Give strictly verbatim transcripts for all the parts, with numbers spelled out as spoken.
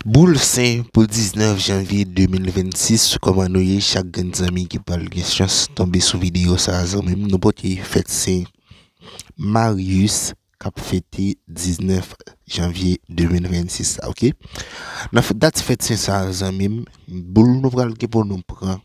Boul sen pou diznèf janvye de mil vennsis, kòman nou ye? Chak grenn zanmi ki pral gen chans tonbe sou videyo sa a, zanmi m, nou pote fèt sen Marius k ap fete diznèf janvye de mil vennsis la, oke? Nan f-, dat fèt sen sa a, zanmi m, boul nou pral gen pou nou pran,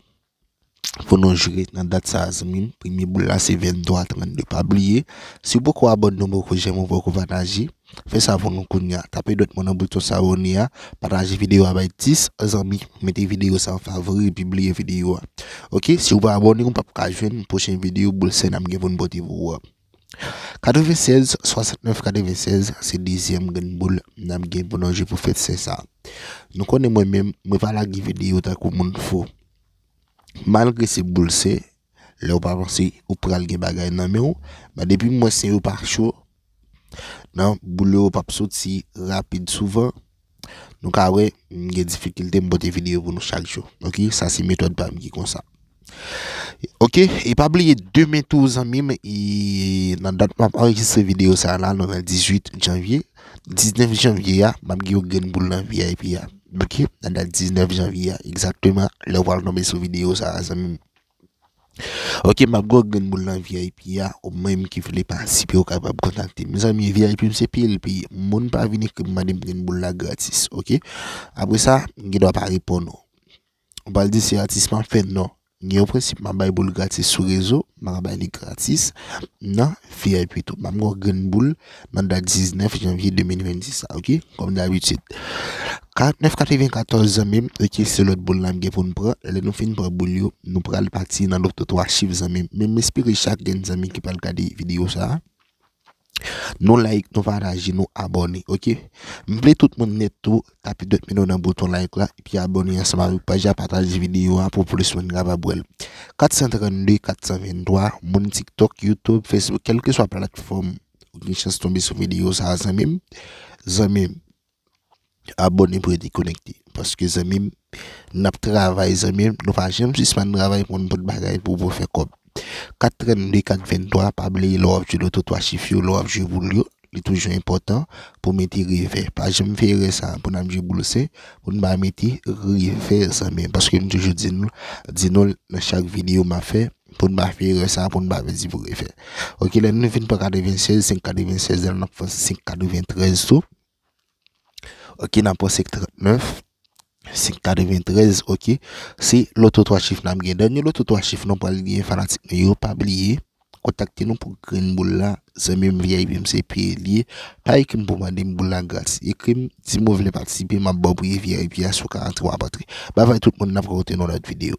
pou nou jwe nan dat sa a, zanmi m. Premye boul la se venntwa trannde. Pa bliye, si w poko abòne, w poko jèm, w poko pataje, fè sa pou nou kounye a. Tape dwèt mwen nan bouton sa abòne a, pataje videyo a bay dis zanmi, mete videyo sa an favori, pibliye videyo a. Oke, si w pa abòne, w p ap ka jwenn pwochen videyo boul sen n ap gen pou n pote pou ou a. Katrevennsèz swasantnèf katrevennsèz se dezyèm grenn boul n ap gen pou nou jwe pou fèt sen sa a. Nou konnen mwen menm, mwen pa lage videyo tankou moun fou. Malgre se boul sen, lè w pa panse ou pral gen bagay nan men w, men depi m wè sen yo pa cho, nan boul yo p ap soti rapid souvan, nou ka wè m gen difikilte m pote videyo pou nou chak jou. Oke, sa se metòd pa m ki konsa. Oke, e pa bliye demen tou, zanmi m, e nan dat m ap anrejistre videyo sa a la, nou nan dizuit janvye, diznèf janvye a, m ap gen yon grenn boul nan V I P a. Oke, nan dat diznèf janvye a, egzakteman, lè w pral tonbe sou videyo sa a, zanmi m. Oke, m ap gen yon grenn boul nan V I P a, ou menm ki vle patisipe, ou kapab kontakte m. Zanmi, V I P m se peye l peye. Moun pa vin ekri m mande m grenn boul la gratis, oke? Apre sa, m gen dwa pa reponn ou. Ou pral di se atis m ap fè, non. Gen yon prensip, m ap bay boul gratis sou rezo, m ap bay li gratis nan V I P tou. M ap gen yon grenn boul nan dat diznèf janvye de mil vennsis la, oke? Kòm dabitid. Karantnèf katrevenkatòz, zanmi m, oke, se lòt boul n ap gen pou n pran. Lè nou fin pran boul yo, nou pral pati nan loto twa chif, zanmi m. Men m espere chak grenn zanmi ki pral gade videyo sa a, nou like, nou pataje, nou abòne, oke? M vle tout moun nèt tou tape dwèt men nou nan bouton like la, epi abòne ansanm avèk paj la, pataje videyo a pou plis moun kapab wè l. Kat san trannde, kat san venntwa, moun TikTok, YouTube, Facebook, kèlkeswa platfòm ou gen chans tonbe sou videyo sa a, zanmi m, zanmi m, abòne pou rete konekte. Paske, zanmi m, n ap travay, zanmi m, nou pa janm sispann travay pou n pot bagay pou, pou fè kòb. Kat trannde, kat venntwa, pa bliye lè w ap jwe loto twa chif yo, lè w ap jwe boul yo, li toujou enpòtan pou mete revè. Pa janm fè erè sa a pou n ap jwe boul sen, pou n pa mete revè, zanmi m. Paske m toujou di nou, di nou l nan chak videyo m ap fè, pou n pa fè erè sa a, pou n pa pèdi pou revè. Oke, lè nou vin pran katrevennsèz, senk katrevennsèz la, n ap pran senk katreventrèz tou. Oke, n ap pran senk trannèf, senk katreventrèz, oke. Se loto twa chif n ap gen. Dènye loto twa chif nou pral gen, fanatik nou yo, pa bliye kontakte nou pou grenn boul la. Zanmi m, V I P m se peye l ye. Pa ekri m pou mande m boul la gratis. Ekri m, di m ou vle patisipe, m ap ba w premye V I P a, si w ka antre, w ap antre. Babay tout moun, n ap rankontre nan lòt videyo.